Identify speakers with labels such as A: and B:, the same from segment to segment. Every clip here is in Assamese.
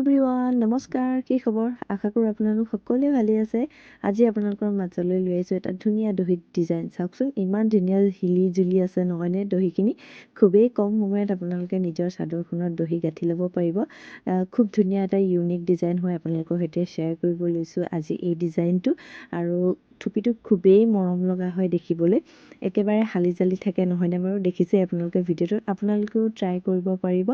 A: এভৰিৱান, নমস্কাৰ। কি খবৰ? আশা কৰোঁ আপোনালোক সকলোৱে ভালে আছে। আজি আপোনালোকৰ মাজলৈ লৈ আহিছোঁ এটা ধুনীয়া দহিত ডিজাইন। চাওকচোন, ইমান ধুনীয়া হিলি জুলি আছে নহয়নে দহিখিনি? খুবেই কম সময়ত আপোনালোকে নিজৰ চাদৰখনত দহি গাঁঠি ল'ব পাৰিব। খুব ধুনীয়া এটা ইউনিক ডিজাইন হয়, আপোনালোকৰ সৈতে শ্বেয়াৰ কৰিব লৈছোঁ আজি এই ডিজাইনটো। আৰু থুপিটো খুবেই মৰম লগা হয় দেখিবলৈ, একেবাৰে হালি জালি থাকে নহয়নে বাৰু? দেখিছে আপোনালোকে ভিডিঅ'টোত, আপোনালোকেও ট্ৰাই কৰিব পাৰিব।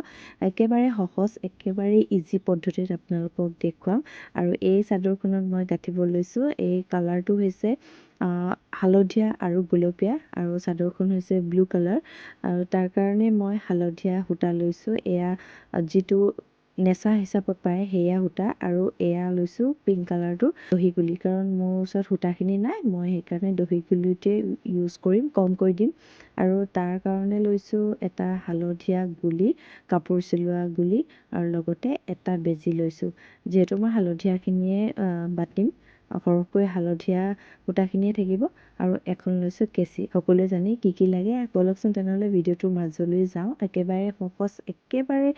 A: একেবাৰে সহজ, একেবাৰে ইজি পদ্ধতিত আপোনালোকক দেখুৱাম। আৰু এই চাদৰখনত মই গাঁঠিব লৈছোঁ, এই কালাৰটো হৈছে হালধীয়া আৰু গুলপীয়া, আৰু চাদৰখন হৈছে ব্লু কালাৰ। আৰু তাৰ কাৰণে মই হালধীয়া সূতা লৈছোঁ, এয়া যিটো নেচা হিচাপত পায় সেয়া সূতা। আৰু এয়া লৈছোঁ পিংক কালাৰটো দহি গুলি, কাৰণ মোৰ ওচৰত সূতাখিনি নাই, মই সেইকাৰণে দহি গুলিটোৱে ইউজ কৰিম, কমকৈ দিম। আৰু তাৰ কাৰণে লৈছোঁ এটা হালধীয়া গুলি, কাপোৰ চিলোৱা গুলি, আৰু লগতে এটা বেজী লৈছোঁ। যিহেতু মই হালধীয়াখিনিয়ে বাতিম, সৰহকৈ হালধীয়া সূতাখিনিয়ে থাকিব। আৰু এখন লৈছোঁ কেঁচি। সকলোৱে জানে কি কি লাগে। ব'লকচোন তেনেহ'লে ভিডিঅ'টোৰ মাজলৈ যাওঁ। একেবাৰে সহজ, একেবাৰে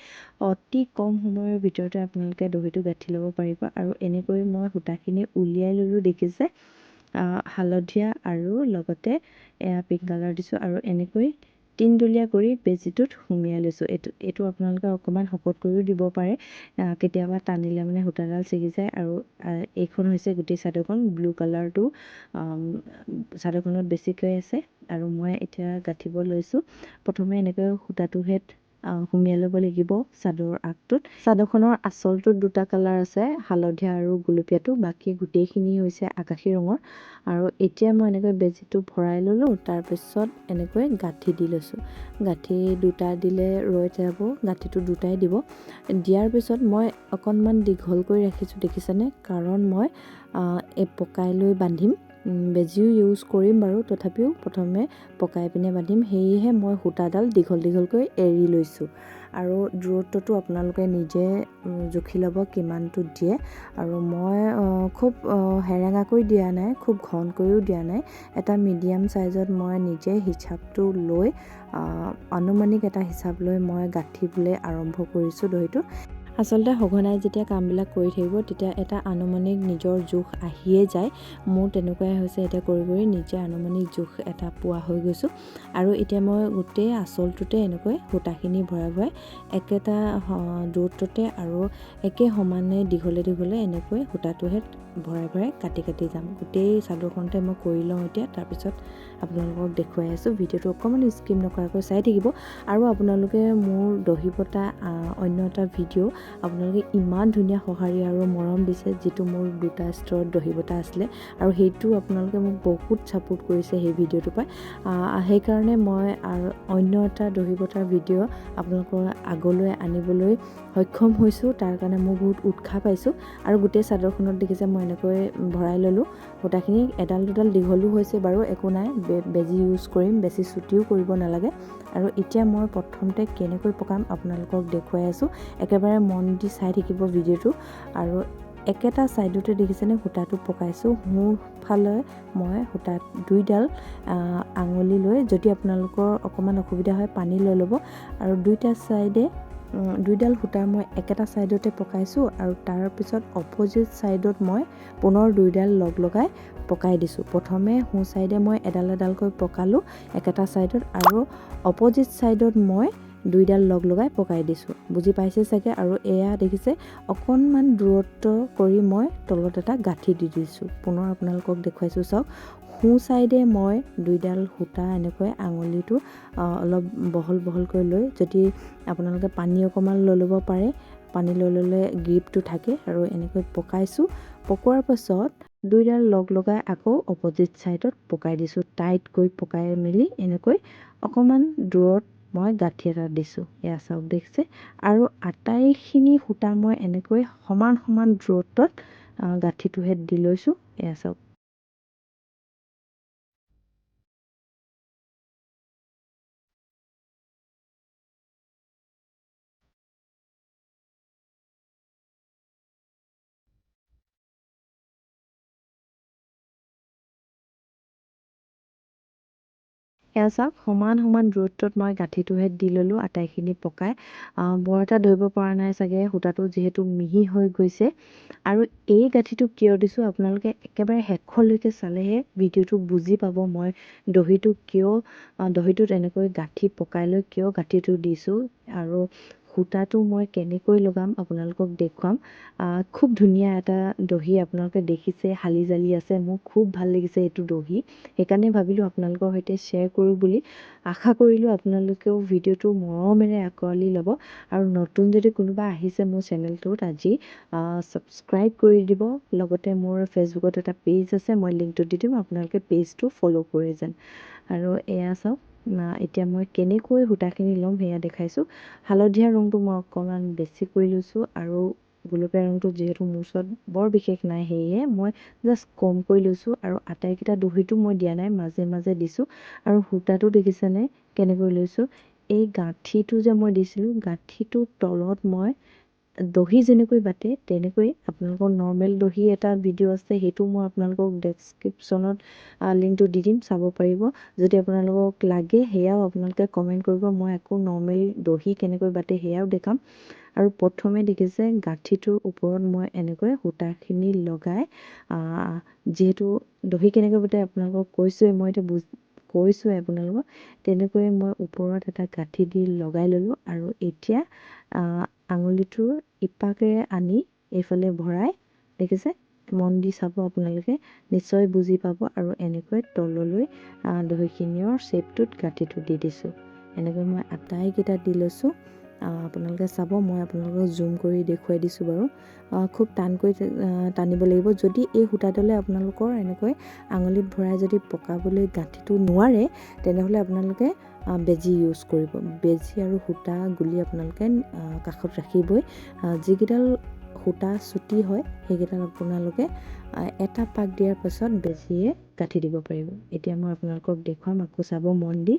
A: অতি কম সময়ৰ ভিতৰতে আপোনালোকে দহিটো গাঁঠি ল'ব পাৰিব। আৰু এনেকৈ মই সূতাখিনি উলিয়াই ল'লোঁ, দেখিছে, হালধীয়া আৰু লগতে এয়া পিংক কালাৰ দিছোঁ। আৰু এনেকৈ তিনডলীয়া কৰি বেজীটোত সুমিয়াই লৈছোঁ। এইটো আপোনালোকে অকণমান শকত কৰিও দিব পাৰে, কেতিয়াবা টানিলে মানে সূতাডাল ছিগি যায়। আৰু এইখন হৈছে গোটেই চাদৰখন, ব্লু কালাৰটো চাদৰখনত বেছিকৈ আছে। আৰু মই এতিয়া গাঁঠিব লৈছোঁ। প্ৰথমে এনেকৈ সূতাটোহে সুমিয়াই ল'ব লাগিব চাদৰৰ আগটোত। চাদৰখনৰ আঁচলটোত দুটা কালাৰ আছে, হালধীয়া আৰু গুলপীয়াটো, বাকী গোটেইখিনি হৈছে আকাশী ৰঙৰ। আৰু এতিয়া মই এনেকৈ বেজীটো ভৰাই ল'লোঁ, তাৰপিছত এনেকৈ গাঁঠি দি লৈছোঁ। গাঁঠি দুটা দিলে ৰৈ যাব, গাঁঠিটো দুটাই দিব। দিয়াৰ পিছত মই অকণমান দীঘল কৰি ৰাখিছোঁ, দেখিছেনে? কাৰণ মই এই পকাই লৈ বান্ধিম, বেজীও ইউজ কৰিম বাৰু, তথাপিও প্ৰথমে পকাই পিনে বান্ধিম, সেয়েহে মই সূতাডাল দীঘল দীঘলকৈ এৰি লৈছোঁ। আৰু দূৰত্বটো আপোনালোকে নিজে জুখি ল'ব কিমানটো দিয়ে। আৰু মই খুব সেৰেঙাকৈ দিয়া নাই, খুব ঘনকৈও দিয়া নাই, এটা মিডিয়াম চাইজত মই নিজে হিচাপটো লৈ, আনুমানিক এটা হিচাপ লৈ মই গাঁঠিবলৈ আৰম্ভ কৰিছোঁ দহিটো। আচলতে সঘনাই যেতিয়া কামবিলাক কৰি থাকিব তেতিয়া এটা আনুমানিক নিজৰ জোখ আহিয়ে যায়। মোৰ তেনেকুৱাই হৈছে, এতিয়া কৰি কৰি নিজে আনুমানিক জোখ এটা পোৱা হৈ গৈছোঁ। আৰু এতিয়া মই গোটেই আঁচলটোতে এনেকৈ সূতাখিনি ভৰাই ভৰাই একেটা দূৰত্বতে আৰু একে সমানে দীঘলে দীঘলে এনেকৈ সূতাটোহে ভৰাই ভৰাই কাটি কাটি যাম। গোটেই চাদৰখনতে মই কৰি লওঁ এতিয়া, তাৰপিছত আপোনালোকক দেখুৱাই আছোঁ। ভিডিঅ'টো অকণমান স্কিপ নকৰাকৈ চাই থাকিব। আৰু আপোনালোকে মোৰ দহি বটা অন্য এটা ভিডিঅ' আপোনালোকে ইমান ধুনীয়া সঁহাৰি আৰু মৰম দিছে, যিটো মোৰ দুটা স্তৰত দহি বটা আছিলে, আৰু সেইটো আপোনালোকে মোক বহুত ছাপোৰ্ট কৰিছে সেই ভিডিঅ'টোৰ পৰা। সেইকাৰণে মই আৰু অন্য এটা দহি বটাৰ ভিডিঅ' আপোনালোকৰ আগলৈ আনিবলৈ সক্ষম হৈছোঁ, তাৰ কাৰণে মই বহুত উৎসাহ পাইছোঁ। আৰু গোটেই চাদৰখনত দেখিছে মই এনেকৈ ভৰাই ল'লোঁ সূতাখিনি, এডাল দুডাল দীঘলো হৈছে বাৰু, একো নাই, বেজী ইউজ কৰিম, বেছি চুটিও কৰিব নালাগে। আৰু এতিয়া মই প্ৰথমতে কেনেকৈ পকাম আপোনালোকক দেখুৱাই আছোঁ, একেবাৰে মন দি চাই থাকিব ভিডিঅ'টো। আৰু একেটা ছাইডতে দেখিছেনে সূতাটো পকাইছোঁ, সোঁফালে মই সূতা দুইডাল আঙুলি লৈ, যদি আপোনালোকৰ অকণমান অসুবিধা হয় পানী লৈ ল'ব। আৰু দুইটা ছাইডে দুইডাল সূতা মই একেটা ছাইডতে পকাইছোঁ, আৰু তাৰপিছত অপ'জিট ছাইডত মই পুনৰ দুইডাল লগ লগাই পকাই দিছোঁ। প্ৰথমে সোঁ ছাইডে মই এডাল এডালকৈ পকালোঁ একেটা ছাইডত, আৰু অপ'জিট ছাইডত মই দুইডাল লগ লগাই পকাই দিছোঁ। বুজি পাইছে চাগে? আৰু এয়া দেখিছে অকণমান দূৰত্ব কৰি মই তলত এটা গাঁঠি দি দিছোঁ। পুনৰ আপোনালোকক দেখুৱাইছোঁ, চাওক। সোঁ ছাইডে মই দুইডাল সূতা এনেকৈ আঙুলিটো অলপ বহল বহলকৈ লৈ, যদি আপোনালোকে পানী অকণমান লৈ ল'ব পাৰে, পানী লৈ ল'লে গ্ৰীপটো থাকে। আৰু এনেকৈ পকাইছোঁ, পকোৱাৰ পাছত দুইডাল লগ লগাই আকৌ অপ'জিট ছাইডত পকাই দিছোঁ, টাইটকৈ পকাই মেলি এনেকৈ অকণমান দূৰত মই গাঁঠি এটা দিছোঁ। এয়া চাওক, দেখিছে? আৰু আটাইখিনি সূতা মই এনেকৈ সমান সমান দূৰত্বত গাঁঠিটোহে দি লৈছোঁ। এয়া চাওক। এয়া চাওক, সমান সমান দূৰত্বত মই গাঁঠিটোহে দি ল'লোঁ আটাইখিনি পকাই। বৰ এটা ধৰিব পৰা নাই চাগে, সূতাটো যিহেতু মিহি হৈ গৈছে। আৰু এই গাঁঠিটো কিয় দিছোঁ আপোনালোকে একেবাৰে শেষলৈকে চালেহে ভিডিঅ'টো বুজি পাব, মই দহিটো কিয় দহিটোত এনেকৈ গাঁঠি পকাই লৈ কিয় গাঁঠিটো দিছোঁ আৰু সূতাটো মই কেনেকৈ লগাম আপোনালোকক দেখুৱাম। খুব ধুনীয়া এটা দহি, আপোনালোকে দেখিছে হালি জালি আছে, মোৰ খুব ভাল লাগিছে এইটো দহি, সেইকাৰণে ভাবিলোঁ আপোনালোকৰ সৈতে শ্বেয়াৰ কৰোঁ বুলি। আশা কৰিলোঁ আপোনালোকেও ভিডিঅ'টো মৰমেৰে আঁকোৱালি ল'ব। আৰু নতুন যদি কোনোবা আহিছে মোৰ চেনেলটোত আজি ছাবস্ক্ৰাইব কৰি দিব। লগতে মোৰ ফেচবুকত এটা পেজ আছে, মই লিংকটো দি দিম, আপোনালোকে পেজটো ফ'ল' কৰি যেন। আৰু এয়া চাওক, এতিয়া মই কেনেকৈ সূতাখিনি ল'ম সেয়া দেখাইছোঁ। হালধীয়া ৰংটো মই অকণমান বেছি কৰি লৈছোঁ আৰু গুলপীয়া ৰংটো যিহেতু মোৰ ওচৰত বৰ বিশেষ নাই, সেয়েহে মই জাষ্ট কমকৈ লৈছোঁ। আৰু আটাইকেইটা দহিটো মই দিয়া নাই, মাজে মাজে দিছোঁ। আৰু সূতাটো দেখিছেনে কেনেকৈ লৈছোঁ, এই গাঁঠিটো যে মই দিছিলোঁ, গাঁঠিটোৰ তলত মই দহি যেনেকৈ বাটে তেনেকৈ, আপোনালোকৰ নৰ্মেল দহি এটা ভিডিঅ' আছে, সেইটো মই আপোনালোকক ডেছক্ৰিপশ্যনত লিংকটো দি দিম, চাব পাৰিব। যদি আপোনালোকক লাগে সেয়াও আপোনালোকে কমেণ্ট কৰিব, মই আকৌ নৰ্মেল দহি কেনেকৈ বাটে সেয়াও দেখাম। আৰু প্ৰথমে দেখিছে গাঁঠিটোৰ ওপৰত মই এনেকৈ সূতাখিনি লগাই, যিহেতু দহি কেনেকৈ বাটে আপোনালোকক কৈছোঁৱেই, মই এতিয়া কৈছোঁৱে আপোনালোকক, তেনেকৈয়ে মই ওপৰত এটা গাঁঠি দি লগাই ল'লোঁ। আৰু এতিয়া আঙুলিটোৰ ইপাকেৰে আনি এইফালে ভৰাই, দেখিছে, মন দি চাব আপোনালোকে নিশ্চয় বুজি পাব। আৰু এনেকৈ তললৈ দহিখিনিৰ শ্বেপটোত গাঁঠিটো দি দিছোঁ। এনেকৈ মই আটাইকেইটা দি লৈছোঁ। আপোনালোকে চাব, মই আপোনালোকক জুম কৰি দেখুৱাই দিছোঁ বাৰু। খুব টানকৈ টানিব লাগিব। যদি এই সূতাডালে আপোনালোকৰ এনেকৈ আঙুলিত ভৰাই যদি পকাবলৈ গাঁঠিটো নোৱাৰে, তেনেহ'লে আপোনালোকে বেজী ইউজ কৰিব। বেজী আৰু সূতা গুলি আপোনালোকে কাষত ৰাখিবই। যিকেইডাল সূতা চুটি হয় সেইকেইডাল আপোনালোকে এটা পাক দিয়াৰ পাছত বেজীয়ে গাঁঠি দিব পাৰিব। এতিয়া মই আপোনালোকক দেখুৱাম, আকৌ চাব মন দি।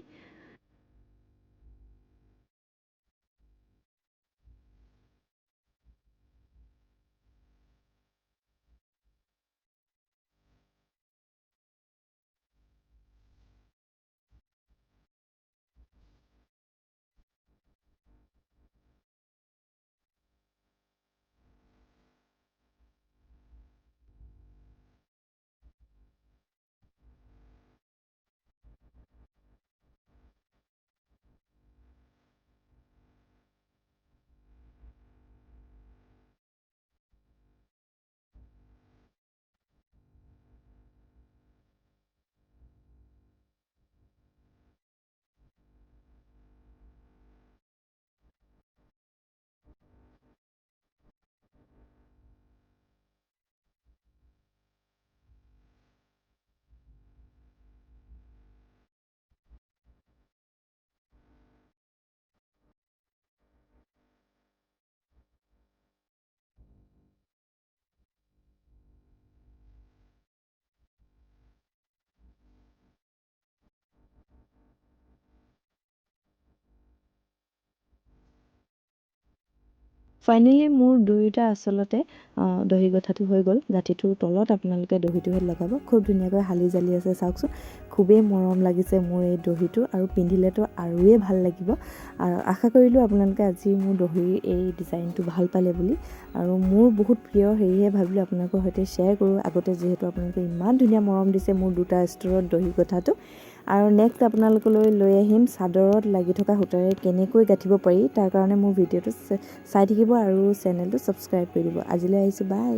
A: ফাইনেলি মোৰ দুয়োটা আচলতে দহি গঠাটো হৈ গ'ল। গাঁঠিটোৰ তলত আপোনালোকে দহিটোহে লগাব। খুব ধুনীয়াকৈ হালি জালি আছে, চাওকচোন, খুবেই মৰম লাগিছে মোৰ এই দহিটো। আৰু পিন্ধিলেতো আৰুৱে ভাল লাগিব। আৰু আশা কৰিলোঁ আপোনালোকে আজি মোৰ দহিৰ এই ডিজাইনটো ভাল পালে বুলি। আৰু মোৰ বহুত প্ৰিয়, সেয়েহে ভাবিলোঁ আপোনালোকৰ সৈতে শ্বেয়াৰ কৰোঁ। আগতে যিহেতু আপোনালোকে ইমান ধুনীয়া মৰম দিছে মোৰ দুটা ষ্ট'ৰত দহি গঠাটো। আৰু নেক্সট আপোনালোকলৈ লৈ আহিম চাদৰত লাগি থকা সূতাৰে কেনেকৈ গাঁঠিব পাৰি, তাৰ কাৰণে মোৰ ভিডিঅ'টো চাই থাকিব আৰু চেনেলটো ছাবস্ক্ৰাইব কৰি দিব। আজিলৈ আহিছোঁ, বাই।